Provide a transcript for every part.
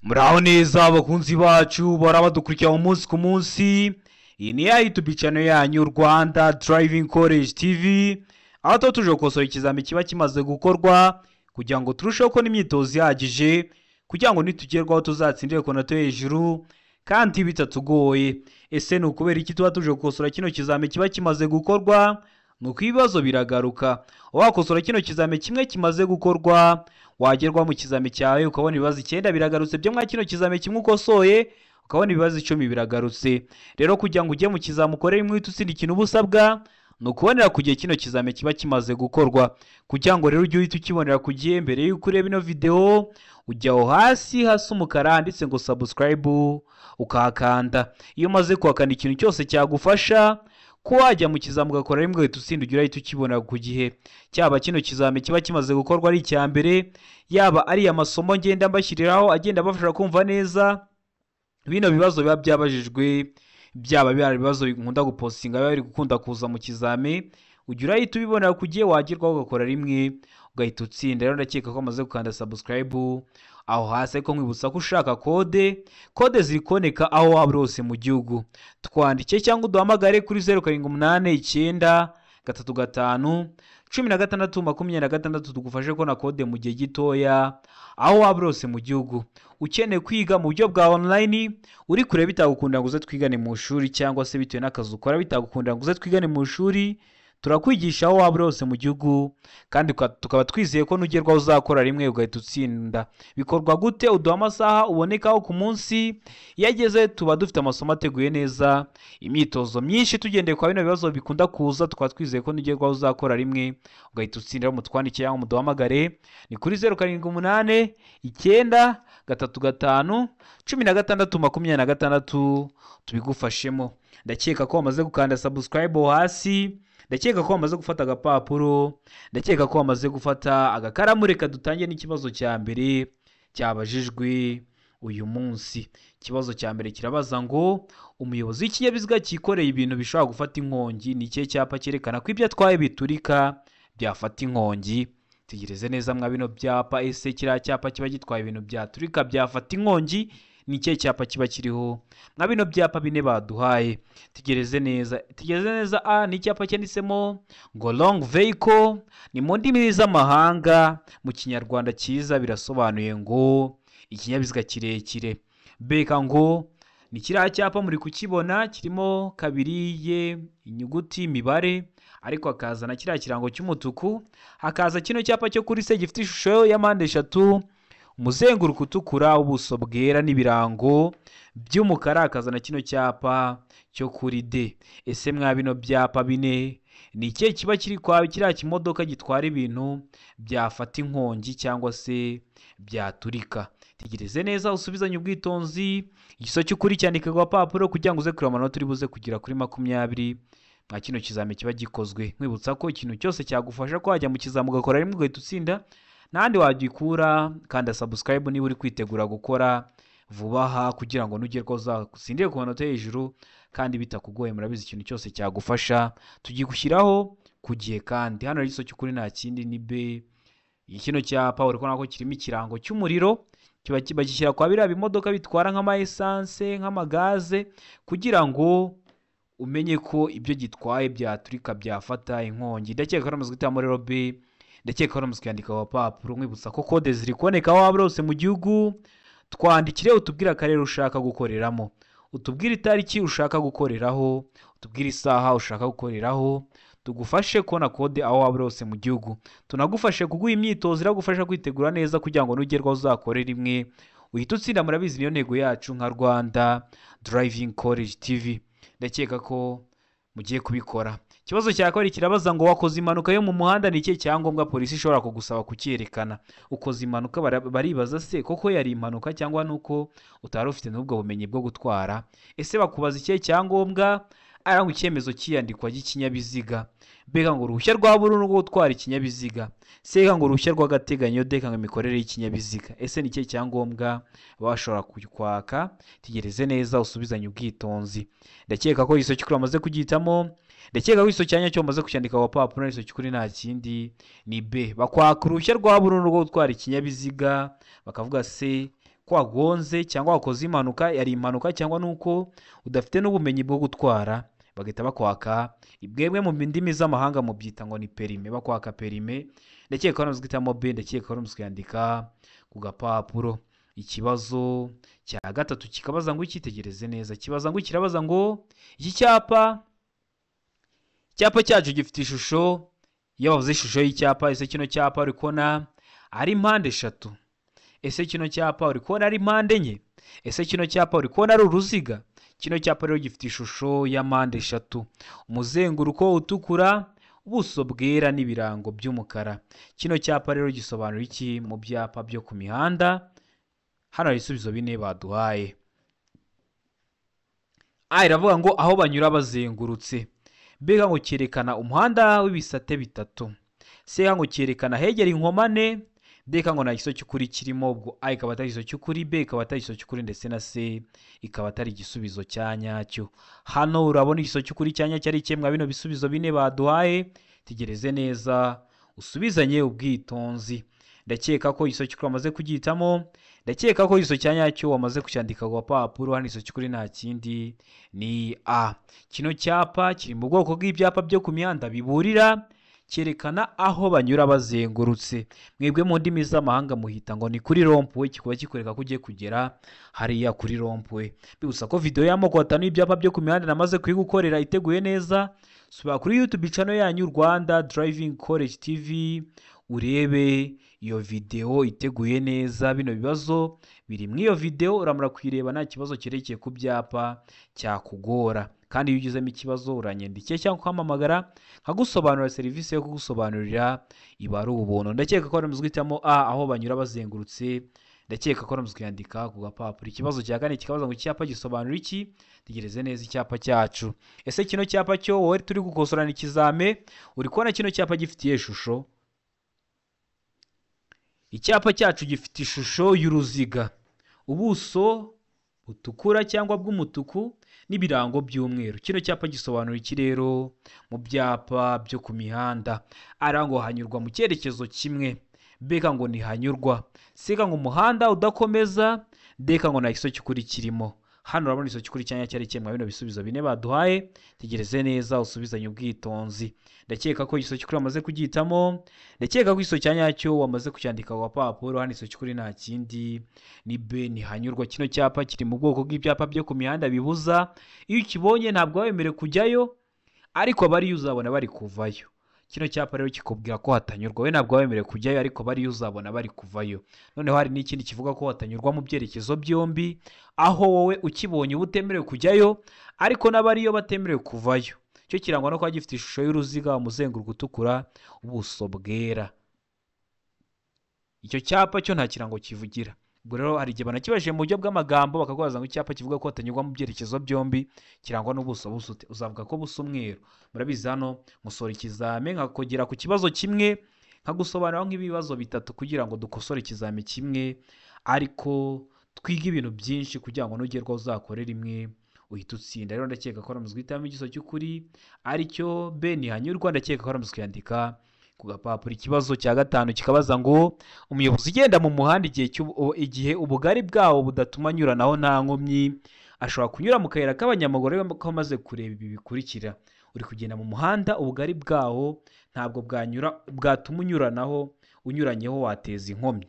Muraho neza abakunzi bacu bahora badukurikira umunsi ku munsi. Iyi ni ya YouTube channel yanyu Rwanda Driving College TV, aho tuba tuje gukosora ikizami kiba kimaze gukorwa kugira ngo turusheho kubona imyitozo ihagije, kugira ngo nitugerwaho tuzatsindire ku manota yo hejuru kandi bitatugoye. Ese ni ukubera iki tuba tuje gukosora kino kizami kiba kimaze gukorwa? Ni uko ibibazo biragaruka. Wakosora kino kizami kimwe kimaze gukorwa, wagerwa mu kizami cyawe ukabona ibibazo 9 biragarutse byo mwa kino kizami kimwe ukosoye, ukabona ibibazo 10 biragarutse. Rero kugira ngo ujye mu kizami ukore rimwe uhite utsinda, ikintu uba usabwa ni ukubonera ku gihe kino kizami kiba kimaze gukorwa. Kugira ngo rero ujye uhita ukibonera ku gihe, mbere y'uko ureba ino video ujya aho hasi hasa umukara handitse ngo subscribe ukahakanda. Iyo umaze kuhakanda, ikintu cyose cyagufasha ko wajya mu kizami ugakora rimwe ugahita utsinda, ujya urahita ukibona ku gihe. Cyaba kino kizami kiba kimaze gukorwa ari icya mbere, yaba ari amasomo ngenda mbashyiriraho agenda abafasha kumva neza bino bibazo biba byabajijwe, byaba bihari ibibazo nkunda gupostinga biba biri gukunda kuza mu kizami, ujya urahita ubibonera ku gihe, wagerwaho ugakora rimwe ugahita utsinda. Rero ndakeka ko amaze gukanda subscribe aho hasi, ariko nkwibutsa ko ushaka kode, kode ziri kuboneka aho waba uri hose mu gihugu. Twandike cyangwa uduhamagare kuri 0789351626, tugufashe kubona kode mu gihe gitoya aho waba uri hose mu gihugu. Ukeneye kwiga mu buryo bwa online, uri kure bitagukundira ngo uze twigane mu ishuri, cyangwa se bitewe n'akazi ukora bitagukundira ngo uze twigane mu ishuri, turakwigisha aho waba uri hose mu gihugu, kandi tukaba twizeye ko nugerwaho uzakora rimwe ugahita utsinda. Bikorwa gute? Uduha amasaha ubonekaho ku munsi, iyo ageze tuba dufite amasomo ateguye neza, imyitozo myinshi tugendeye kwa bino bibazo bikunda kuza, tukaba twizeye ko nugerwaho uzakora rimwe ugahita utsinda. Mutwandikire cyangwa muduhamagare ni kuri 0789351626, tubigufashemo. Ndakeka ko wamaze gukanda subscribe hasi, ndakeka ko wamaze gufata agapapuro, ndakeka ko wamaze gufata agakaramu. Reka dutange n'ikibazo cya mbere cyabajijwe uyu munsi. Ikibazo cya mbere kirabaza ngo umuyobozi w'ikinyabiziga cyikoreye ibintu bishobora gufata inkongi, ni ikihe cyapa cyerekana ko ibyo atwaye biturika byafata inkongi? Tegereze neza mwa bino byapa. Ese kiriya cyapa kiba gitwaye ibintu byaturika byafata inkongi, ni ikihe cyapa kiba kiriho mwa bino byapa bine baduhaye? Tegereze neza, tegereze neza. A ni icyapa cyanditsemo ngo long vehicle, ni mu ndimi z'amahanga, mu Kinyarwanda cyiza birasobanuye ngo ikinyabiziga kirekire. B ngo ni kiriya cyapa muri kukibona kirimo kabiri ye inyuguti imibare, ariko hakazana kiriya kirango cy'umutuku, hakaza kino cyapa cyo kuri se gifite ishusho ya mpande eshatu, umuzenguruko utukura, ubuso bwera n'ibirango by'umukara, hakazana kino cyapa cyo kuri D. Ese mwa bino byapa bine ni ikihe kiba kiri kwa kiriya kimodoka gitwara ibintu byafata inkongi cyangwa se byaturika? Tegereze neza usubizanye ubwitonzi. Igiso cy'ukuri cyandika ku gapapuro kugira ngo uze kureba amanota uri buze kugira kuri 20 mwa kino kizami kiba gikozwe. Nkwibutsa ko ikintu cyose cyagufasha ko wajya mu kizami ugakora rimwe ugahita utsinda, n'ahandi wagikura. Kanda subscribe niba uri kwitegura gukora vuba aha, kugira ngo nugerwaho uzatsindire ku manota hejuru kandi bitakugoye. Murabizi, ikintu cyose cyagufasha tugigushyiraho ku gihe. Kandi hano igiso cy'ukuri nta kindi ni B. Kino cyapa uri kubona ko kirimo ikirango cy'umuriro, kiba bagishyira kwa biriya bimodoka bitwara nk'ama essence, nk'amagaze, kugira ngo umenye ko ibyo gitwaye byaturika byafata inkongi. Ndakeka ko ari guhitamo rero B, ndakeka ko ari kuyandika ku gapapuro. Nkwibutsa ko kode ziri kuboneka aho waba uri hose mu gihugu. Twandikire utubwire akarere ushaka gukoreramo, utubwire itariki ushaka gukoreraho, utubwire isaha ushaka gukoreraho, tugufashe kubona kode aho waba uri hose mu gihugu. Tunagufashe kuguha imyitozo iragufasha kwitegura neza kugira ngo nugerwaho uzakore rimwe uhite utsinda. Murabizi, niyo ntego yacu nka Rwanda Driving College TV. Ndakeka ko mugiye kubikora. Ikibazo cya kabiri kirabaza ngo wakoze impanuka yo mu muhanda, ni ikihe cyangombwa polisi ishobora kugusaba kucyerekana? Ukoze impanuka, baribaza se koko yari impanuka cyangwa nuko utari ufite n'ubwo bumenyi bwo gutwara? Ese bakubaza ikihe cyangombwa? Arangwa icyemezo cy'iyandikwa ry'ikinyabiziga, mbega ngo uruhushya rwa burundu rwo gutwara ikinyabiziga, seka ngo uruhushya rw'agateganyo, deka ngo imikorere y'ikinyabiziga. Ese ni ikihe cyangombwa bashobora kukwaka? Tegereze neza usubizanye ubwitonzi. Ndakeka ko igiso cy'ukuri wamaze kugihitamo, ndakeka ko igiso cya nyacyo wamaze kucyandika ku gapapuro. Igiso cy'ukuri nta kindi ni B. Bakwaka uruhushya rwa burundu rwo gutwara ikinyabiziga, bakavuga se Ko wagonze cyangwa wakoze impanuka, yari impanuka cyangwa nuko udafite n'ubumenyi bwo gutwara, bagahita bakwaka ibwebwe, mu ndimi z'amahanga mubyita ngo ni perime, bakwaka perime. Ndakeka ko guhitamo B, ndakeka ko kuyandika ku gapapuro. Ikibazo cya gatatu kikabaza ngo icyitegereze neza, kibaza ngo kirabaza ngo iki cyapa, icyapa cyacu gifite ishusho. Iyo bavuze ishusho y'icyapa, ese kino cyapa uri kubona ari mpande eshatu? Ese kino cyapa uri kubona ari mpande enye? Ese kino cyapa uri kubona ari uruziga? Kino cyapa rero gifite ishusho ya mpande eshatu, umuzenguruko utukura, ubuso bwera n'ibirango by'umukara. Kino cyapa rero gisobanura iki mu byapa byo ku mihanda? Hano hari ibisubizo bine baduhaye. A iravuga ngo aho banyura bazengurutse. B ngo cyerekana umuhanda w'ibisate bitatu. C ngo cyerekana hegera inkomane. D ngo nta gisubizo cy'ukuri kirimo. Ubwo A ikaba atari igisubizo cy'ukuri, B ikaba atari igisubizo cy'ukuri, ndetse na C ikaba atari igisubizo cya nyacyo. Hano urabona igisubizo cy'ukuri cya nyacyo ari ikihe mwa bino bisubizo bine baduhaye? Tegereze neza usubizanye ubwitonzi. Ndakeka ko igisubizo cy'ukuri wamaze kugihitamo, ndakeka ko igisubizo cya nyacyo wamaze kucyandika ku gapapuro. Hano igisubizo cy'ukuri nta kindi ni A. Kino cyapa kiri mu bwoko bw'ibyapa byo ku mihanda biburira, cyerekana aho banyura bazengurutse. Mwebwe mu ndimi z'amahanga muhita ngo ni kuri rompuwe, kikuba kikwereka ko ugiye kugera hariya kuri rompuwe. Bibutsa ko video y'amoko atanu y'ibyapa byo ku mihanda namaze kuyigukorera iteguye neza. Subira kuri YouTube channel yanyu Rwanda Driving College TV urebe iyo video iteguye neza. Bino bibazo biri muri iyo video, uramara kuyireba nta kibazo cyerekeye ku byapa cyakugora. Kandi iyo ugizemo ikibazo uranyandikiye cyangwa ukampamagara nkagusobanurira, serivisi yo kugusobanurira iba ari ubuntu. Ndakeka ko ari guhitamo A, aho banyura bazengurutse. Ndakeka ko ari kuyandika ku gapapuro. Ikibazo cya kane kikabaza ngo icyapa gisobanura iki? Tegereze neza icyapa cyacu. Ese kino cyapa cyo wowe turi gukosorana ikizame, uri kubona kino cyapa gifitiye ishusho? Icyapa cyacu gifite ishusho y'uruziga, ubuso butukura cyangwa bw'umutuku n'ibirango by'umweru. Kino cyapa gisobanura iki rero mu byapa byo ku mihanda? A ngo hanyurwa mu cyerekezo kimwe, B ngo ntihanyurwa, C ngo umuhanda udakomeza, D ngo nta gisubizo cy'ukuri kirimo. Hano urabona igisubizo cy'ukuri cya nyacyo ari ikihe mwa bino bisubizo bine baduhaye? Tegereze neza usubizanye ubwitonzi. Ndakeka ko igisubizo cy'ukuri wamaze kugihitamo, ndakeka ko igisubizo cya nyacyo wamaze kucyandika ku gapapuro. Hano igisubizo cy'ukuri nta kindi ni B, ntihanyurwa. Kino cyapa kiri mu bwoko bw'ibyapa byo ku mihanda bibuza. Iyo ukibonye ntabwo wemerewe kujyayo, ariko abariyo uzabona bari kuvayo. Kino cyapa rero kikubwira ko hatanyurwa, we ntabwo wemerewe kujyayo, ariko bariyo uzabona bari kuvayo. Noneho hari n'ikindi kivuga ko hatanyurwa mu byerekezo byombi, aho wowe ukibonye uba utemerewe kujyayo, ariko n'abariyo batemerewe kuvayo. Cyo kirangwa no kuba gifite ishusho y'uruziga, umuzenguruko utukura, ubuso bwera. Icyo cyapa cyo nta kirango kivugira. Ubwo rero hari igihe banakibajije mu buryo bw'amagambo bakakubaza ngo icyapa kivuga ko hatanyurwa mu byerekezo byombi kirangwa n'ubuso busute, uzavuga ko busa umweru. Murabizi hano musora ikizame nkakugera ku kibazo kimwe nkagusobanurira nk'ibibazo bitatu kugira ngo dukosore ikizame kimwe, ariko twige ibintu byinshi kugira ngo nugerwaho uzakore rimwe uhita utsinda. Rero ndakeka ko ari guhitamo igisubizo cy'ukuri aricyo B, ntihanyurwa. Ndakeka ko ari kuyandika ku gapapuro. Ikibazo cya gatanu kikabaza ngo umuyobozi ugenda mu muhanda igihe ubugari bwawo budatuma anyuranaho nta nkomyi, ashobora kunyura mu kayira k'abanyamaguru ariko amaze kureba ibi bikurikira. Uri kugenda mu muhanda, ubugari bwawo ntabwo bwatuma unyuranaho, unyuranyeho wateza inkomyi.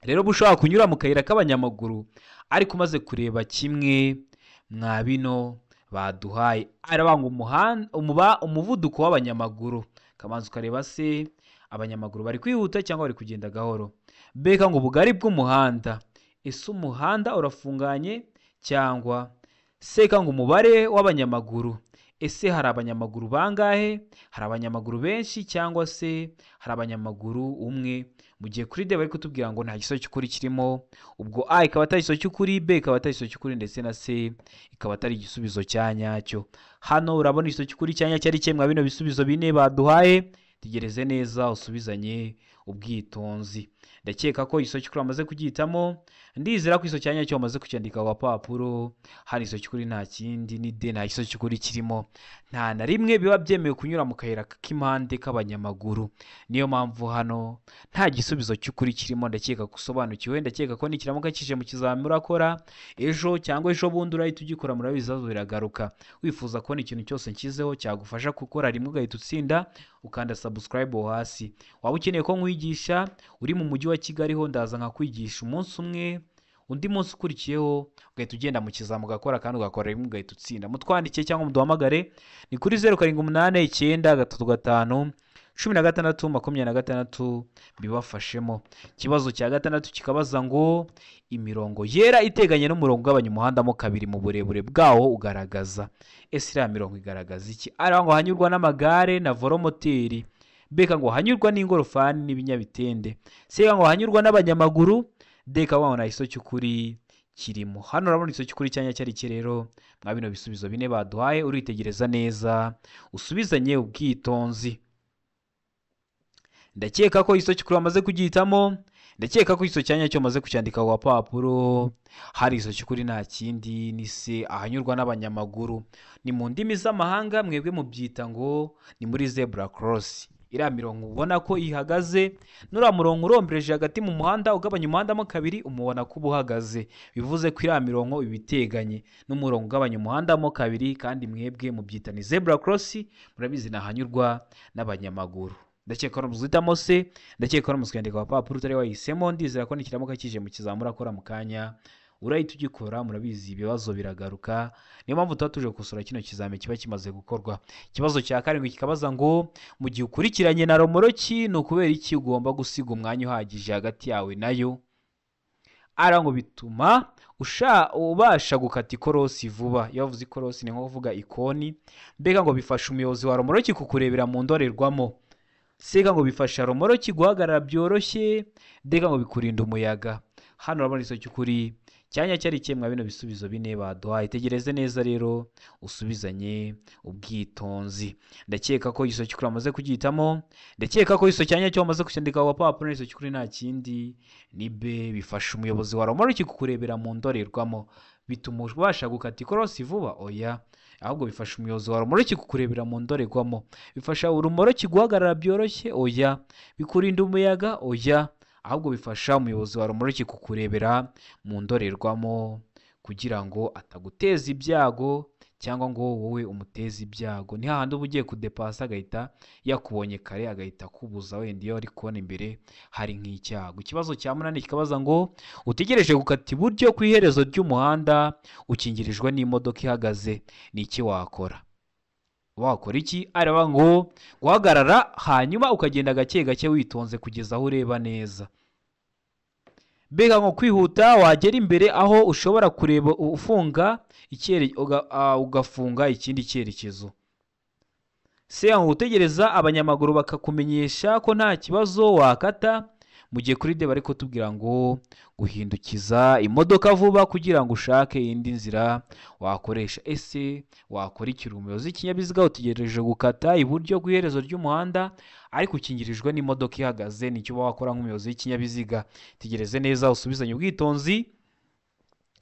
Rero ushobora kunyura mu kayira k'abanyamaguru ariko umaze kureba kimwe mwa bino baduhaye. Arabanga umuvuduko w'abanyamaguru, kamanza ukareba se abanyamaguru bari kwihuta cyangwa bari kugenda gahoro. B ngo ubugari bw'umuhanda, ese umuhanda urafunganye cyangwa. C ngo umubare w'abanyamaguru, ese hari abanyamaguru bangahe? Hari abanyamaguru benshi cyangwa se hari abanyamaguru umwe? Mu gihe kuri D bari kutubwira ngo nta gisubizo cy'ukuri kirimo. Ubwo A ikaba atari igisubizo cy'ukuri, B ikaba atari igisubizo cy'ukuri, ndetse na C ikaba atari igisubizo cya nyacyo. Hano urabona igisubizo cy'ukuri cya nyacyo ari ikihe mwa bino bisubizo bine baduhaye? Tegereze neza usubizanye ubwitonzi. Ndakeka ko igiso cy'ukuri wamaze kugihitamo, ndizera ko igiso cya nyacyo wamaze kucyandika ku gapapuro. Hari igiso cy'ukuri nta kindi ni D, nta giso cy'ukuri kirimo. Nta na rimwe biba byemewe kunyura mu kayira k'impande k'abanyamaguru, niyo mpamvu hano nta gisubizo cy'ukuri kirimo. Ndakeka ko usobanukiwe, ndakeka ko nikiramuka kije mu kizamini urakora ejo cyangwa ejo bundi urahita ugikora, murabizi ibibazo biragaruka. Wifuza kubona ikintu cyose nshyizeho cyagufasha gukora rimwe ugahita utsinda, ukanda subscribe aho hasi. Waba ukeneye ko nkwigisha uri mu mujyi wa Kigali ho ndaza nkakwigisha umunsi umwe, undi munsi ukurikiyeho ugahita ugenda mu kizami ugakora kandi ugakora rimwe ugahita utsinda. Mutwandikiye cyangwa muduhamagare ni kuri 0789 35 16 26 bibafashemo. Ikibazo cya gatandatu kikabaza ngo imirongo yera iteganye n'umurongo ugabanya umuhanda mo kabiri mu burebure bwawo ugaragaza. Ese iriya mirongo igaragaza iki? A ngo hanyurwa n'amagare na velomoteri, B ngo hanyurwa n'ingorofani n'ibinyabitende, C ngo hanyurwa n'abanyamaguru, D ngo nta giso cy'ukuri kirimo. Hano urabona igiso cy'ukuri cyanya cyari iki rero mwa bino bisubizo bine baduhaye, uritegereza neza usubizanye ubwitonzi. Ndakeka ko igiso cy'ukuri wamaze kugihitamo, ndakeka ko igiso cya nyacyo wamaze kucyandika ku gapapuro. Hari igiso cy'ukuri nta kindi ni C, ahanyurwa n'abanyamaguru. Ni mu ndimi z'amahanga mwebwe mubyita ngo ni muri zebra cross. Iriya mirongo ubona ko ihagaze, n'uriya murongo urombereje hagati mu muhanda ugabanya umuhanda mo kabiri, umubona ko uba uhagaze, bivuze ko iriya mirongo iba iteganye n'umurongo ugabanya umuhanda mo kabiri, kandi mwebwe mubyita ni zebra cross, murabizi ni ahanyurwa n'abanyamaguru. Ndakeka ko uhitamo C, ndakeka ko kwandika ku gapapuro utari wahisemo. Ndizera ko nikiramuka kije mu kizamini urakora mu kanya urahita ugikora, murabizi ibibazo biragaruka, niyo mpamvu tuba tuje gukosora kino kizami kiba kimaze gukorwa. Ikibazo cya karindwi kikabaza ngo mu gihe ukurikiranye na romoroki ni ukubera iki ugomba gusiga umwanya uhagije hagati yawe nayo? A ngo bituma ubasha gukata ikorosi vuba. Iyo bavuze ikorosi ni nko kuvuga ikoni. Mbega ngo bifasha umuyobozi wa romoroki kukurebera mu ndorerwamo. C ngo bifasha romoroki guhagarara byoroshye. D ngo bikurinda umuyaga. Hano urabona igiso cy'ukuri cyanya cyari kimwe bino bisubizo bine baduhaye. Itegereze neza rero usubizanye ubwitonzi. Ndakeka ko igiso cy'ukuri wamaze kugihitamo, ndakeka ko igiso cyanya cyo wamaze kucyandika ku gapapuro. Igiso cy'ukuri nta kindi ni B, bifasha umuyobozi wa romoroki kukurebera mu ndorerwamo. Bituma ubasha gukata ikorosi vuba? Oya, ahubwo bifasha umuyobozi wa romoroki kukurebera mu ndorerwamo. Bifasha urumoroki guhagarara byoroshye? Oya. Bikurinda umuyaga? Oya, ahubwo bifasha umuyobozi wa romoroki kukurebera mu ndorerwamo kugira ngo ataguteza ibyago cyangwa ngo wowe umuteze ibyago. Ni hahandi uba ugiye kudepasa agahita yakubonye kare agahita akubuza, wenda iyo ari kubona imbere hari nk'icyago. Ikibazo cya munani kikabaza ngo utegereje gukata iburyo ku iherezo ry'umuhanda ukingirijwe n'imodoka ihagaze, ni iki wakora? Wakora iki? Araba ngo guhagarara hanyuma ukagenda gake gake witonze kugeza aho ureba neza. Mbega ngo kwihuta wagera imbere aho ushobora kureba ufunga ugafunga ikindi cyerekezo. C ngo gutegereza abanyamaguru bakakumenyesha ko nta kibazo wakata, mu gihe kuri D bari kutubwira ngo guhindukiza imodoka vuba kugira ngo ushake indi nzira wakoresha. Ese wakora iki umuyobozi w'ikinyabiziga utegereje gukata iburyo ku iherezo ry'umuhanda ariko ukingirijwe n'imodoka ihagaze? Nicyo uba wakora nk'umuyobozi w'ikinyabiziga. Tegereze neza usubizanye ubwitonzi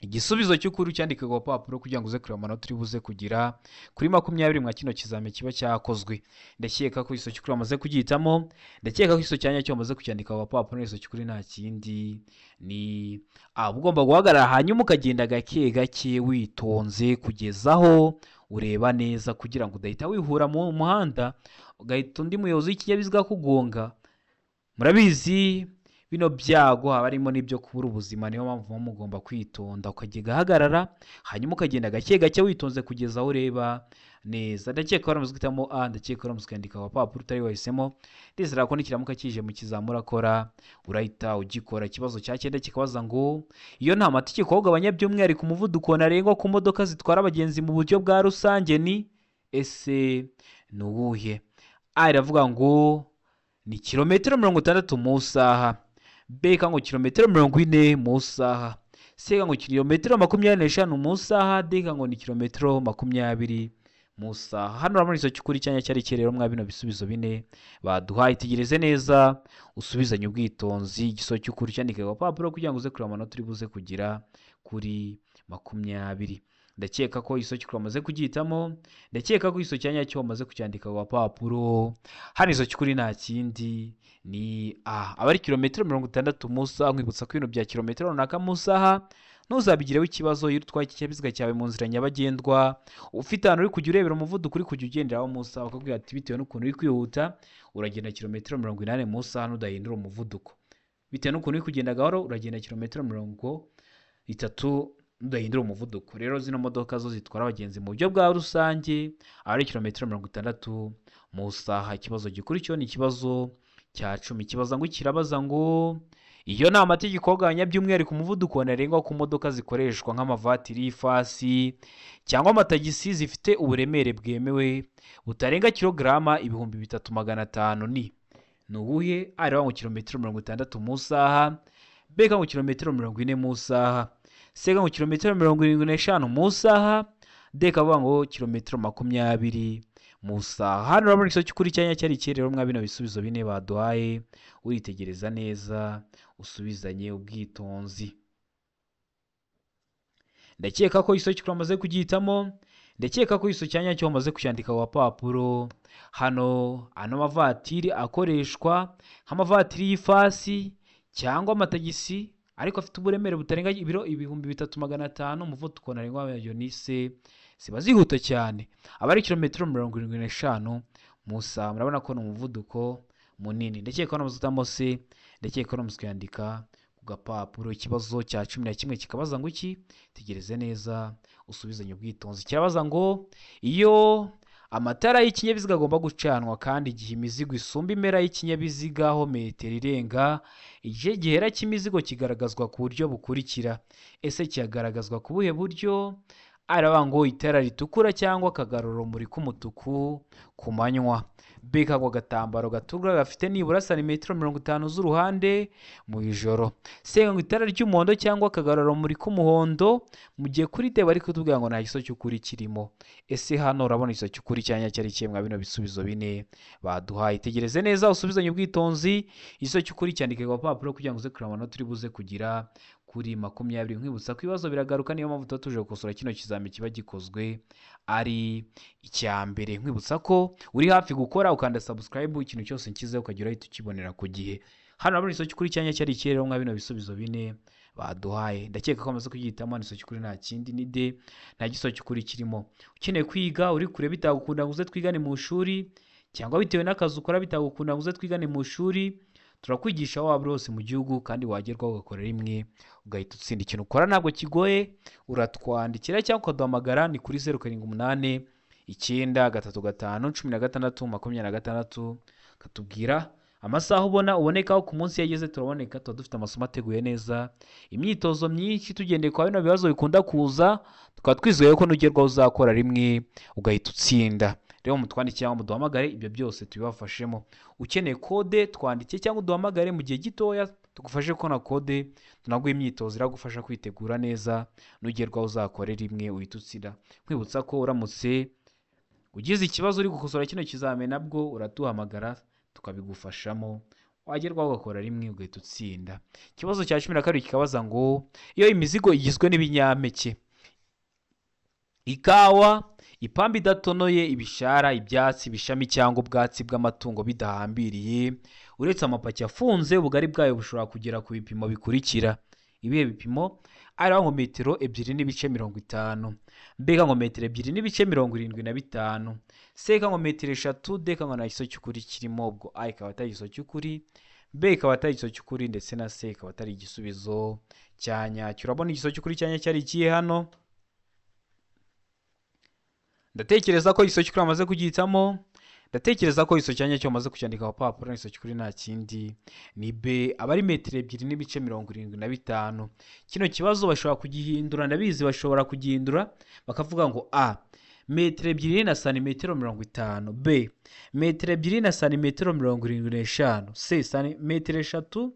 igisubizo cy'ukuri ucyandike ku gapapuro kugira ngo uze kureba amanota uri buze kugira kuri 20 mwa kino kizami kiba cyakozwe. Ndakeka ko igiso cy'ukuri wamaze kugihitamo, ndakeka ko igiso cya nyacyo wamaze kucyandika ku gapapuro. Igiso cy'ukuri nta kindi ni A, ugomba guhagarara hanyuma ukagenda gake gake witonze kugeza aho ureba neza kugira ngo udahita wihura mu muhanda ugahita undi muyobozi w'ikinyabiziga akugonga. Murabizi bino byago haba harimo n'ibyo kubura ubuzima, niyo mpamvu muba mugomba kwitonda ukajya ugahagarara hanyuma ukagenda gake gake witonze kugeza aho ureba neza. Ndakeka waramaze guhitamo A, ndakeka waramaze kwandika ku gapapuro utari wahisemo. Ndizera ko nikiramuka kije mu kizami urakora urahita ugikora. Ikibazo cya cyenda kikabaza ngo iyo nta mategeko awugabanya by'umwihariko umuvuduko ntarengwa ku modoka zitwara abagenzi mu buryo bwa rusange ni ese ni uwuhe? A iravuga ngo ni kilometero 60 mu isaha, B ngo kilometero 40 mu isaha, C ngo kilometero 25 mu isaha, D ngo ni kilometero 20 mu saha. Hano urabona igisubizo cy'ukuri cyanya cyari iki rero mwa bino bisubizo bine baduhaye. Itegereze neza usubizanye ubwitonzi igisubizo cy'ukuri cyandike ku gapapuro kugira ngo uze kureba amanota uri buze kugira kuri 20. Ndakeka ko igisubizo cy'ukuri wamaze kugihitamo, ndakeka ko igisubizo cya nyacyo wamaze kucyandika ku gapapuro. Hano igisubizo cy'ukuri nta kindi ni A, aba ari kilometero 60 mu saha. Nkwibutsa ko ibintu bya kilometero runaka mu saha ntuzabigireho ikibazo iyo utwaye ikinyabiziga cyawe mu nzira nyabagendwa, ufite ahantu uri kujya urebera umuvuduko uri kujya ugenderaho mu saha, bakakubwira ati bitewe n'ukuntu uri kwihuta uragenda kilometero 80 mu saha ntudahindura umuvuduko, bitewe n'ukuntu uri kugenda gahoro uragenda kilometero 30 ntudahindura umuvuduko. Rero zino modoka zo zitwara abagenzi mu buryo bwa rusange aba ari kilometero 60 mu saha. Ikibazo gikurikiyeho ni ikibazo cya 10, kibaza ngo kirabaza ngo iyo ni amategeko agabanya by'umwihariko umuvuduko ntarengwa ku modoka zikoreshwa nk'amavatiri y'ifasi cyangwa amatagisi zifite uburemere bwemewe butarenga kilograma 3500 ni ubuhe? A ngo kilometero 60 mu saha, B ngo kilometero 40 mu saha, C ngo kilometero 75 mu saha, D kavuga ngo kilometero 20 mu saha. Hano urabona igisubizo cy'ukuri cyanya cyari iki rero mwa bino bisubizo bine baduhaye. Uritegereza neza usubizanye ubwitonzi. Ndakeka ko igisubizo cy'ukuri wamaze kugihitamo, ndakeka ko igisubizo cya nyacyo wamaze kucyandika ku gapapuro. Hano ano mavatiri akoreshwa nk'amavatiri y'ifasi cyangwa amatagisi ariko afite uburemere butarenga ibiro 3500, umuvuduko ntarengwa wayo ni C, ziba zihuta cyane, aba ari kilometero 75 mu saha. Murabona ko ni umuvuduko munini. Ndakeka ko namaze C, ndakeka ko namaze kuyandika ku gapapuro. Ikibazo cya 11 kikabaza ngo iki? Tegereze neza usubizanye ubwitonzi. Kirabaza ngo iyo amatara y'ikinyabiziga agomba gucanwa kandi igihe imizigo isumba impera y'ikinyabiziga aho metero irenga, igice gihera cy'imizigo kigaragazwa ku buryo bukurikira. Ese kigaragazwa ku buhe buryo? Aravuga ngo itara ritukura cyangwa akagarurarumuri k'umutuku ku manywa, B kagwa agatambaro gatukura gafite nibura santimetero 50 z'uruhande mu ijoro, C ngo itara ry'umuhondo cyangwa akagarurarumuri k'umuhondo mu gihe kuri D bari kutubwira ngo nta gisubizo cy'ukuri kirimo. Ese hano urabona igisubizo cy'ukuri cyanya cyari ikihe mwa bino bisubizo bine baduhaye? Itegereze neza usubizanye ubwitonzi igisubizo cy'ukuri cyandike ku gapapuro kugira ngo uze kureba amanota uri buze kugira kuri 20. Nkwibutsa ko ibibazo biragaruka, niyo mpamvu tuba tuje gukosora kino kizami kiba gikozwe ari icya mbere. Nkwibutsa ko uri hafi gukora ukanda subscribe, ikintu cyose nkizeho ukagira uhita ukibonera ku gihe. Hano urabona igisubizo cy'ukuri cyanya cyari ikihe rero mwa bino bisubizo bine baduhaye? Ndakeka ko bamaze kugihitamo. Igisubizo cy'ukuri nta kindi ni D, nta gisubizo cy'ukuri kirimo. Ukeneye kwiga uri kure bitagukunda ngo uze twigane mu ishuri, cyangwa bitewe n'akazi ukora bitagukunda ngo uze twigane mu ishuri, turakwigisha waba uri hose mu gihugu kandi wagerwaho ugakora rimwe ugahita utsinda. Ikintu ukora ntabwo kigoye, uratwandikira cyangwa ukaduhamagara ni kuri 0 7 8 9 3 5 16 26, ukatubwira amasaha ubona ubonekaho ku munsi yageze. Turaboneka, tuba dufite amasomo ateguye neza, imyitozo myinshi tugendeye kwa bino bibazo bikunda kuza, tukaba twizeye ko nugerwaho uzakora rimwe ugahita utsinda. Rero mutwandike cyangwa muduhamagare, ibyo byose tubibafashemo. Ukeneye kode twandike cyangwa uduhamagare mu gihe gitoya tugufashe kubona kode, tunaguhe imyitozo iragufasha kwitegura neza, nugerwaho uzakore rimwe uhita utsinda. Nkwibutsa ko uramutse ugize ikibazo uri gukosora kino kizamini nabwo uraduhamagara tukabigufashamo, wagerwaho ugakora rimwe ugahita utsinda. Ikibazo cya 12 kikabaza ngo iyo imizigo igizwe n'ibinyampeke, ikawa, ipamba idatonoye, ibishara, ibyatsi, ibishami cyangwa ubwatsi bw'amatungo bidahambiriye, uretse amapaki afunze, ubugari bwayo bushobora kugera ku bipimo bikurikira. Ibihe bipimo? Ari ngo metero 2.50, B ngo metero 2.75, C ngo metero 3, D ngo nta gisubizo cy'ukuri kirimo. Ubwo A ikaba atari igisubizo cy'ukuri, B ikaba atari igisubizo cy'ukuri, ndetse na C ikaba atari igisubizo cya nyacyo. Urabona igisubizo cy'ukuri cya nyacyo ari ikihe hano? Ndatekereza ko igisubizo cy'ukuri wamaze kugihitamo, ndatekereza ko igisubizo cya nyacyo wamaze kucyandika ku gapapuro. Igisubizo cy'ukuri nta kindi ni B, aba ari metero 2.75. Kino kibazo bashobora kugihindura, ndabizi bashobora kugihindura bakavuga ngo A metero 2 na santimetero 50, B metero 2 na santimetero 75, C metero 3,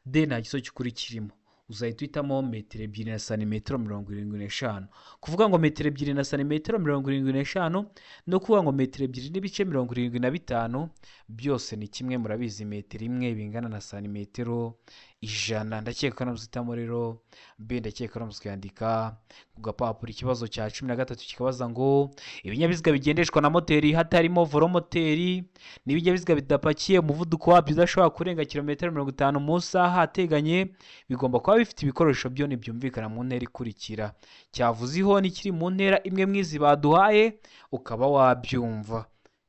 D nta gisubizo cy'ukuri kirimo. Uzahita uhitamo metero 2 na santimetero 75. Kuvuga ngo metero 2 na santimetero 75 no kuvuga ngo metero 2 n'ibice 75 byose ni kimwe. Murabizi metero 1 bingana na santimetero 100. Ndakeka ko uhitamo rero B. Ndakeka ko kuyandika ku gapapuro. Ikibazo cya 13 kikabaza ngo ibinyabiziga bigendeshwa na moteri hatarimo voromoteri n'ibinyabiziga bidapakiye umuvuduko wabyo udashobora kurenga kilometero 50 mu isaha ateganye bigomba kuba bifite ibikoresho byo ntibyumvikana mu ntera ikurikira. Cyavuze ihoni kiri mu ntera imwe mwizi baduhaye ukaba wabyumva.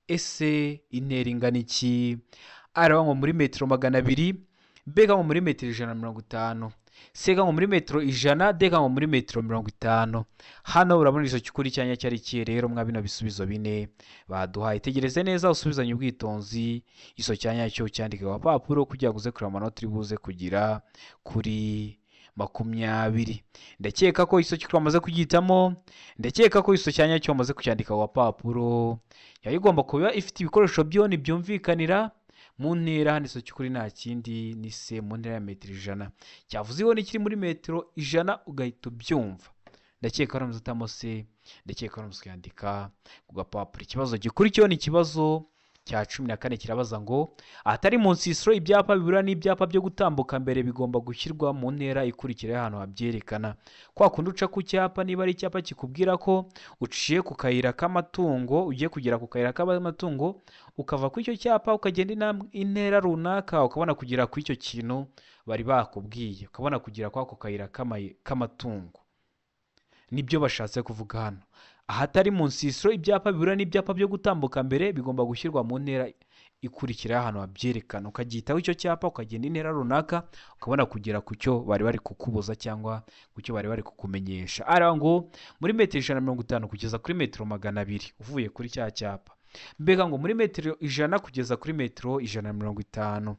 Ese intera ingana iki? A ngo muri metero 200, B ngo muri metero 150, C ngo muri metero 100, D ngo muri metero 50. Hano urabona igice cy'ukuri cyanya cyari kiye rero mwa bino bisubizo bine baduhaye. Tegereze neza usubizanye ubwitonzi iso cyanya cyo cyandike ku papuro kugira ngo uze kureba amanota uri buze kugira kuri 20. Ndakeka ko iso cy'ukuri wamaze kugihitamo. Ndakeka ko iso cyanya cyo wamaze kucyandika ku papuro. Yaba igomba kuba ifite ibikoresho byo ntibyumvikanira mu ntera. Hano iso cy'ukuri nta kindi ni C mu ntera ya metero 100. Cyavuze ihoni kiri muri metero 100 ugahita ubyumva. Ndakeka ko uhitamo C. Ndakeka ko kuyandika ku gapapuro. Ikibazo gikurikiyeho ni ikibazo cya 14 kirabaza ngo ahatari mu nsisiro ibyapa bibura n'ibyapa byo gutambuka mbere bigomba gushyirwa mu ntera ikurikira y'ahantu habyerekana. Kwa kundi uca ku cyapa, niba ari icyapa kikubwira ko uciye ku kayira k'amatungo, ugiye kugera ku kayira k'amatungo, ukava ku icyo cyapa ukagenda intera runaka ukabona kugera ku icyo kintu bari bakubwiye, ukabona kugera kwa ako kayira k'amatungo. Nibyo bashatse kuvuga hano. Ahatari mu nsisiro ibyapa bibura n'ibyapa byo gutambuka mbere bigomba gushyirwa mu ntera ikurikira y'ahantu habyerekana. Ukagihitaho icyo cyapa ukagenda intera runaka ukabona kugera ku cyo bari bari kukubuza cyangwa ku cyo bari bari kukumenyesha. Ari ngo muri metero 150 kugeza kuri metero 200 uvuye kuri cya cyapa. Mbega ngo muri metero 100 kugeza kuri metero 150.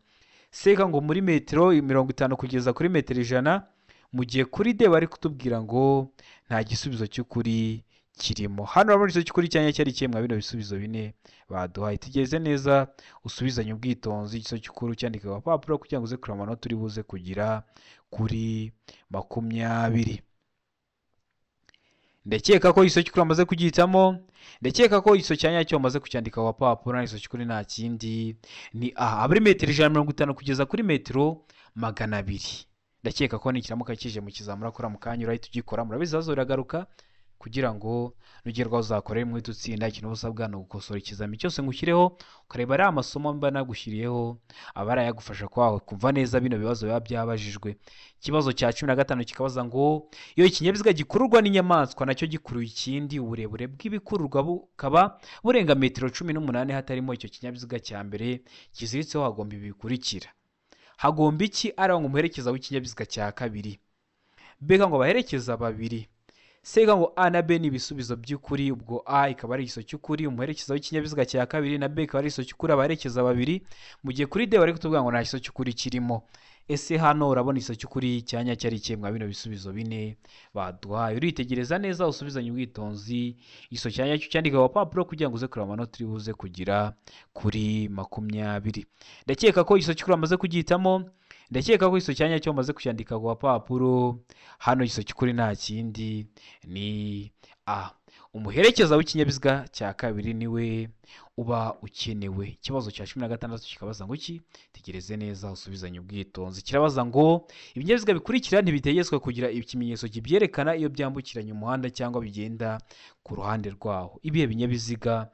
Seka ngo muri metero 50 kugeza kuri metero 100. Mu gihe kuri D bari kutubwira ngo nta gisubizo cy'ukuri kirimo. Hano urabona igice cy'ukuri cyanya cyari kimwe bino bisubizo bine baduhaye. Tugeze neza usubizanye ubwitonzi igice cy'ukuri cyandika ku papuro kugira ngo uze kureba amanota uri buze kugira kuri 20. Ndakeka ko igice cy'ukuri wamaze kugihitamo. Ndakeka ko igice cya nyacyo wamaze kucyandika ku papuro. Igice cy'ukuri nta kindi ni A. Abari metero 150 kugeza kuri metero 200. Ndakeka ko nikiramuka kije mu kizamura kora mu kanya urahita ugikora. Murabizi ibibazo biragaruka kugira ngo nugerwaho uzakore mu itsinda. Ikintu usabwa ni ugukosora ikizami cyose ngushyireho, ukareba ari amasomo mba nagushyiriyeho aba arayagufasha kwawe kumva neza bino bibazo biba byabajijwe. Ikibazo cya 15 kikabaza ngo iyo ikinyabiziga gikururwa n'inyamaswa nacyo gikuruye ikindi, uburebure bw'ibikururwa bukaba burenga metero 18 hatarimo icyo kinyabiziga cya mbere kiziritseho, hagomba ibi bikurikira. Hagomba iki? Ari ngo umuherekeza w'ikinyabiziga cya kabiri, mbega ngo abaherekeza babiri. Sega ngo A na B ni ibisubizo by'ukuri, ubwo A ikaba ari igiso cy'ukuri umuherekeza w'ikinyabiziga cya kabiri, na B ikaba ari igiso cy'ukuri abaherekeza babiri. Mu gihe kuri D bari kutubwira ngo nta giso cy'ukuri kirimo. Ese hano urabona igiso cy'ukuri cyanya cyari kimwe bino bisubizo bine baduhaye. Uritegereza neza usubizanye ubwitonzi igiso cyanya cyo cyandika ku papuro kugira ngo uze kureba amanota uri buze kugira kuri 20. Ndakeka ko igiso cy'ukuri wamaze kugihitamo. Ndakeka ko igiso cyanya cyo wamaze kucyandika ku papuro. Hano igiso cy'ukuri nta kindi ni A. Umuherekeza w'ikinyabiziga cya kabiri niwe uba ukenewe. Ikibazo cya 16 kikabaza ngo iki? Tegereze neza usubizanye ubwitonzi. Kirabaza ngo ibinyabiziga bikurikira ntibitegetswe kugira ikimenyetso kibyerekana iyo byambukiranya umuhanda cyangwa bigenda ku ruhande rwawo. Ibihe binyabiziga?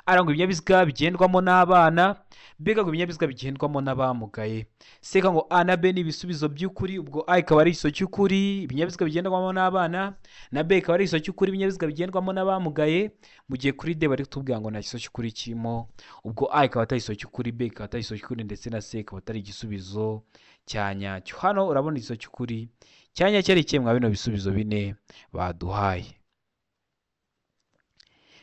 Arangwa ibinyabiziga bigendwamo n'abana, mbega ngo ibinyabiziga bigendwamo n'abamugaye. Seka ngo A na B ni ibisubizo by'ukuri, ubwo A ikaba ari igiso cy'ukuri ibinyabiziga bigendwamo n'abana, na B ikaba ari igiso cy'ukuri ibinyabiziga bigendwamo n'abamugaye. Mu gihe kuri D bari kutubwira ngo nta giso cy'ukuri kirimo, ubwo A ikaba atari igiso cy'ukuri, B ikaba atari igiso cy'ukuri, ndetse na C ikaba atari igisubizo cya nyacyo. Hano urabona igiso cy'ukuri cya nyacyo ari kimwe bino bisubizo bine baduhaye.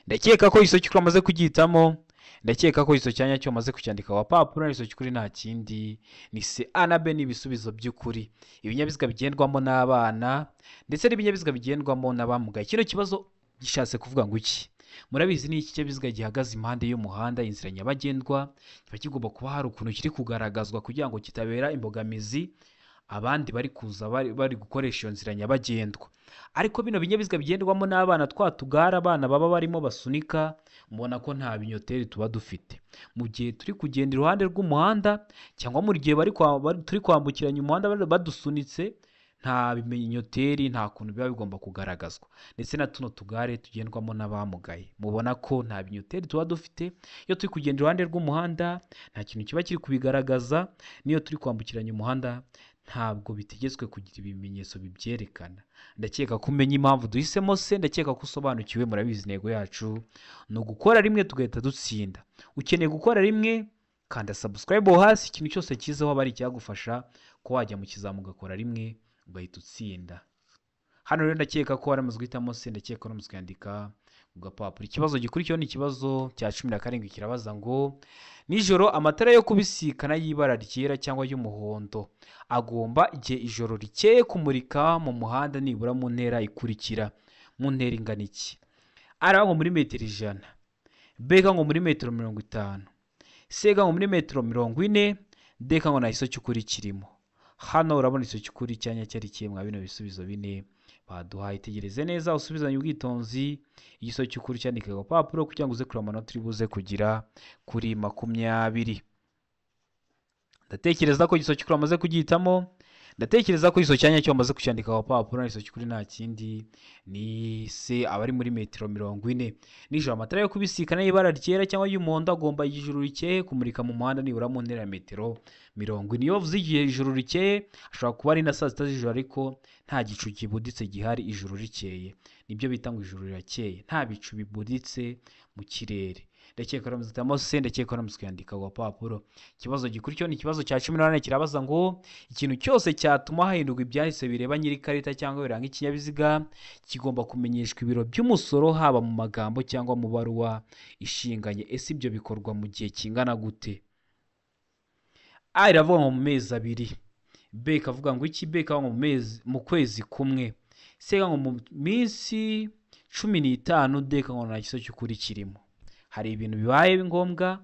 Ndakeka ko igiso cy'ukuri wamaze kugihitamo. Ndakeka ko igiso cya nyacyo wamaze kucyandika ku papuro. Igiso cy'ukuri nta kindi ni C. A na B ni ibisubizo by'ukuri ibinyabiziga bigendwamo n'abana ndetse n'ibinyabiziga bigendwamo n'abamugaye. Kino kibazo gishatse kuvuga ngo iki? Murabizi ni ikinyabiziga gihagaze impande y'umuhanda, inzira nyabagendwa, kiba kigomba kuba hari ukuntu kiri kugaragazwa kugira ngo kitabera imbogamizi abandi bari kuza bari gukoresha iyo nzira nyabagendwa. Ariko bino binyabiziga bigendwamo n'abana, twa tugare abana baba barimo basunika, mubona ko nta binyoteri tuba dufite. Mu gihe turi kugenda iruhande rw'umuhanda cyangwa mu gihe turi kwambukiranya umuhanda badusunitse, nta binyoteri, nta kuntu biba bigomba kugaragazwa. Ndetse na tuno tugare tugendwamo n'abamugaye, mubona ko nta binyoteri tuba dufite. Iyo turi kugenda iruhande rw'umuhanda nta kintu kiba kiri kubigaragaza, n'iyo turi kwambukiranya umuhanda ntabwo bitegetswe kugira ibimenyetso bibyerekana. Ndakeka ko umenya impamvu duhisemo se, ndakeka ko usobanukiwe. Murabizi intego yacu ni ugukora rimwe tugahita dutsinda. Ukeneye gukora rimwe, kanda subscribe hasi, ikintu cyose cyiza waba ari icyagufasha ko wajya mu kizamu ugakora rimwe ugahita utsinda. Hano rero ndakeka ko waramaze guhitamo se, ndakeka ko waramaze kuyandika ku gapapuro. Ikibazo gikurikiyeho ni ikibazo cya 17, kirabaza ngo nijoro amatara yo kubisikana y'ibara ryera cyangwa y'umuhondo agomba igihe ijoro rikeye kumurika mu muhanda nibura mu ntera ikurikira, mu ntera ingana iki? A ngo muri metero 100, B ngo muri metero 50, C ngo muri metero 40, D ngo nta gisozi cy'ukuri kirimo. Hano urabona igisozi cy'ukuri cyanya cyari kimwe bino bisubizo bine baduhaye. Itegereze neza usubizanye ubwitonzi igisozi cy'ukuri cyandike ku gapapuro kugira ngo uze kureba amanota uri buze kugira kuri 20. Ndatekereza ko igisozi cy'ukuri wamaze kugihitamo, ndatekereza ko igisozi cyanya cyo wamaze kucyandika ku gapapuro. Igisozi cy'ukuri nta kindi ni se, abari muri metero 40. Nijoro amatara yo kubisikana y'ibara ryera cyangwa y'umuhondo agomba ijoro rikeye kumurika mu muhanda nibura mu ntera ya metero 40. Iyo bavuze igihe ijoro rikeye ashobora kuba ari na saa 6 z'ijoro, ariko nta gicu kibuditse gihari, ijoro rikeye nibyo bita ngo ijoro rirakeye, nta bicu bibuditse mu kirere. Ndakeka ko muzitamo se, ndakeka ko muzikandika ku gapapuro. Ikibazo gikurikiyeho ni ikibazo cya 18, kirabaza ngo ikintu cyose cyatuma hahindurwa ibyahise bireba nyiri ikarita cyangwa biranga ikinyabiziga kigomba kumenyeshwa ibiro by'umusoro, haba mu magambo cyangwa mu baruwa ishinganye. Ese ibyo bikorwa mu gihe kingana gute? A iravuga ngo mu mezi 2, B ikavuga ngo iki, B ikavuga ngo mu kwezi kumwe, C ngo mu minsi 15, D ngo nta gisozi cy'ukuri kirimo. Hari ibintu bibaye ngombwa,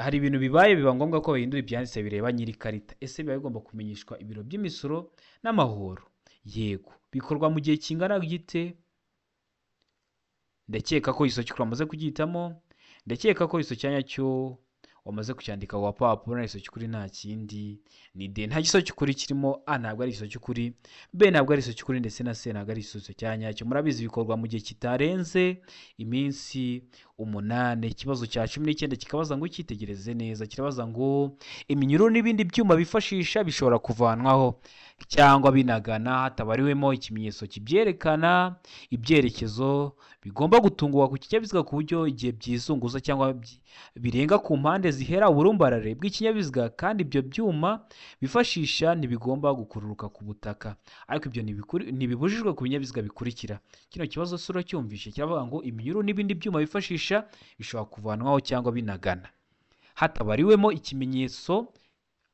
hari ibintu bibaye biba ngombwa ko bahindura ibyanditse bireba nyiri ikarita. Ese biba bigomba kumenyeshwa ibiro by'imisoro n'amahoro? Yego. Bikorwa mu gihe kingana gite? Ndakeka ko igisozi cy'ukuri wamaze kugihitamo, ndakeka ko igisozi cyanya cyo wamaze kucyandika ku gapapuro. Nta gisozi cy'ukuri nta kindi ni D, nta gisozi cy'ukuri kirimo. A ntabwo ari igisozi cy'ukuri, B ntabwo ari igisozi cy'ukuri, ndetse na C ntabwo ari igisozi cya nyacyo. Murabizi bikorwa mu gihe kitarenze iminsi 8. Ikibazo cya 19 kikabaza ngo ukitegereze neza, kirabaza ngo iminyururu n'ibindi byuma bifashisha bishobora kuvanwaho cyangwa binagana hatabariwemo ikimenyetso kibyerekana ibyerekezo bigomba gutungwa ku kinyabiziga ku buryo igihe byizunguza cyangwa birenga ku mpande zihera uburumbarare bw'ikinyabiziga, kandi ibyo byuma bifashisha ntibigomba gukururuka ku butaka, ariko ibyo ntibibujijwe ku binyabiziga bikurikira. Kino kibazo sura cyumvishe kiravuga ngo iminyururu n'ibindi byuma bifashisha bishobora kuvanwaho cyangwa binagana hatabariwemo ikimenyetso,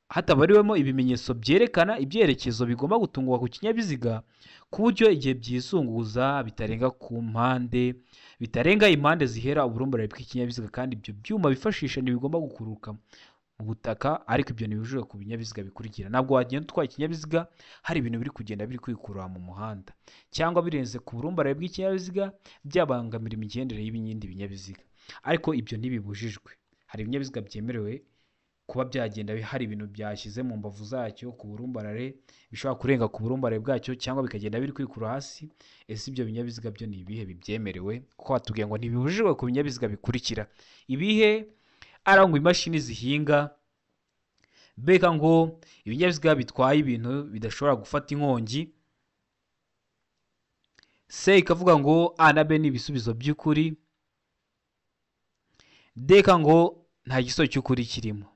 hatabariwemo ibimenyetso byerekana ibyerekezo bigomba gutungwa ku kinyabiziga ku buryo igihe byizunguza bitarenga ku mpande, bitarenga impande zihera uburumbarare bw'ikinyabiziga, kandi ibyo byuma bifashisha ntibigomba gukururuka mu butaka, ariko ibyo ntibibujijwe ku binyabiziga bikurikira. Ntabwo wagenda utwaye ikinyabiziga hari ibintu biri kugenda biri kwikurura mu muhanda cyangwa birenze ku burumbarare bw'ikinyabiziga byabangamira imigendere y'ibindi binyabiziga, ariko ibyo ntibibujijwe. Hari ibinyabiziga byemerewe kuba byagenda hari ibintu byashyize mu mbavu zacyo ku burumbarare, bishobora kurenga ku burumbarare bwacyo cyangwa bikagenda biri kwikura hasi. Ese ibyo binyabiziga byo ni ibihe bibyemerewe? Kuko batubwiye ngo ntibibujijwe ku binyabiziga bikurikira. Ibihe? Arangwa imashini zihinga, B ngo ibinyabiziga bitwaye ibintu bidashobora gufata inkongi, C ikavuga ngo A na B ni ibisubizo by'ukuri, D ngo nta gisozi cy'ukuri kirimo.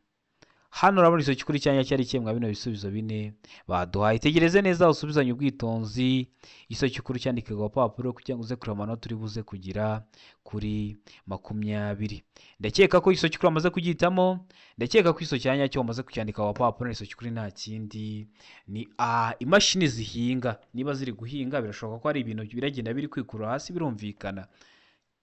Hano urabona igisozi cy'ukuri cyanya cyari kimwe bino bisubizo bine baduhaye. Itegereze neza usubizanye ubwitonzi igisozi cy'ukuri cyandike ku gapapuro kugira ngo uze kureba amanota uri buze kugira kuri 20. Ndakeka ko igisozi cy'ukuri wamaze kugihitamo, ndakeka ko igisozi cyanya cyo wamaze kucyandika ku gapapuro. Igisozi cy'ukuri nta kindi ni A, imashini zihinga. Niba ziri guhinga birashoboka ko hari ibintu biragenda biri kwikurura hasi, birumvikana.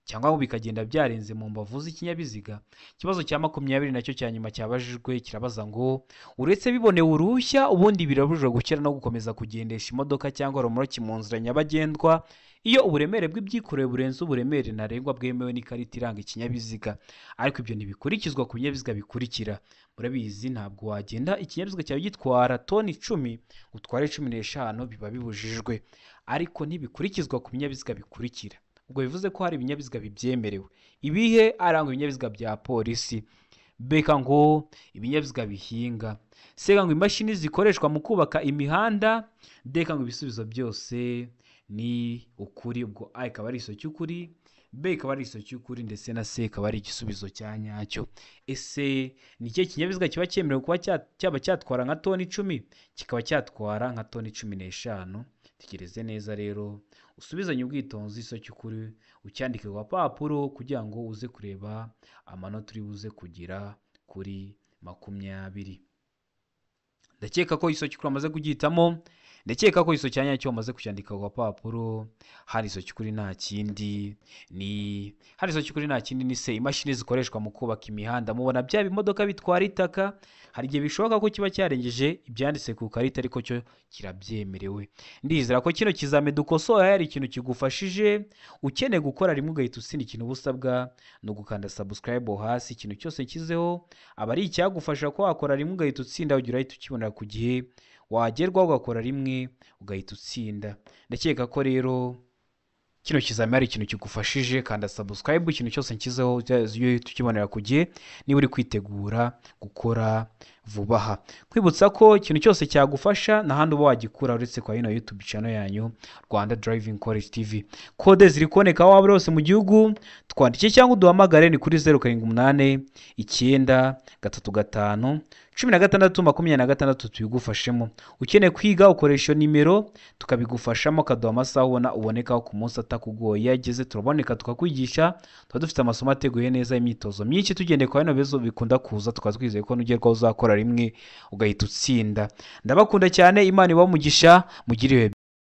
cyangwa bikagenda byarenze mu mbavu z'ikinyabiziga. Ikibazo cya 20 nacyo cya nyuma cyabajijwe kirabaza ngo uretse bibonewe uruhushya, ubundi birabujijwe gukira no gukomeza kugendesha imodoka cyangwa romoroki mu nzira nyabagendwa iyo uburemere bw'ibyikorewe burenze uburemere ntarengwa bwemewe n'ikarita iranga ikinyabiziga. Ariko ibyo ntibikurikizwa ku binyabiziga bikurikira. Murabizi, ntabwo wagenda ikinyabiziga cyawe gitwara toni 10 utware 15, biba bibujijwe. Ariko ntibikurikizwa ku binyabiziga bikurikira. Ubwo bivuze ko hari ibinyabiziga bibyemerewe. Ibihe? Arangwa ibinyabiziga bya polisi, beka ngo ibinyabiziga bihinga, seka ngo imashini zikoreshwa mu kubaka imihanda, deka ngo ibisubizo byose ni ukuri. Ubwo A ikaba ari igisubizo cy'ukuri, B ikaba ari igisubizo cy'ukuri, ndetse na C ikaba ari igisubizo cya nyacyo. Ese ni ikihe kinyabiziga kiba cyemerewe kuba cyaba cyatwara nka toni 10 kikaba cyatwara nka toni 15? Tekereze neza rero, usubizanye ubwitonzi igisubizo cy'ukuri, ucyandike ku gapapuro kugira ngo uze kureba amanota uri buze kugira kuri 20. Ndakeka ko igisubizo cy'ukuri wamaze kugihitamo, ndakeka ko igisubizo cya nyacyo wamaze kucyandika ku gapapuro. Hari igisubizo cy'ukuri nta kindi ni hari igisubizo cy'ukuri nta kindi ni se, imashini zikoreshwa mu kubaka imihanda. Mubona bya bimodoka bitwara itaka, hari igihe bishoboka ko kiba cyarengeje ibyanditse ku karita, ariko cyo kirabyemerewe. Ndizera ko kino kizame dukosoye hari ikintu kigufashije. Ukeneye gukora rimwe ugahita utsinda, ikintu uba usabwa ni ugukanda subscribe hasi. Ikintu cyose nshyizeho aba ari icyagufasha ko wakora rimwe ugahita utsinda, ugira uhita ukibonera ku gihe, wagerwaho ugakora rimwe ugahita utsinda. Ndakeka ko rero kino kizame hari ikintu kigufashije. Kanda subscribe, ikintu cyose nshyizeho uhita ukibonera ku gihe niba uri kwitegura gukora vuba aha. Kwibutsa ko ikintu cyose cyagufasha nta handi uba wagikura uretse kwa ino YouTube channel yanyu Rwanda Driving College TV. Kode ziri kuboneka aho waba uri hose mu gihugu, twandike cyangwa uduhamagare ni kuri 0 7 8 9 3 5 16 26 tubigufashemo. Ukeneye kwiga ukoresha iyo nimero tukabigufashamo, kaduha amasaha ubona ubonekaho ku munsi atakugoye. Iyo ageze turaboneka tukakwigisha, tuba dufite amasomo ateguye neza, imyitozo myinshi tugendeye kwa bino bibazo bikunda kuza, tukaba twizeye ko nugerwaho uzakora rimwe ugahita utsinda. Ndabakunda cyane, Imana ibahe umugisha, mugire ibihe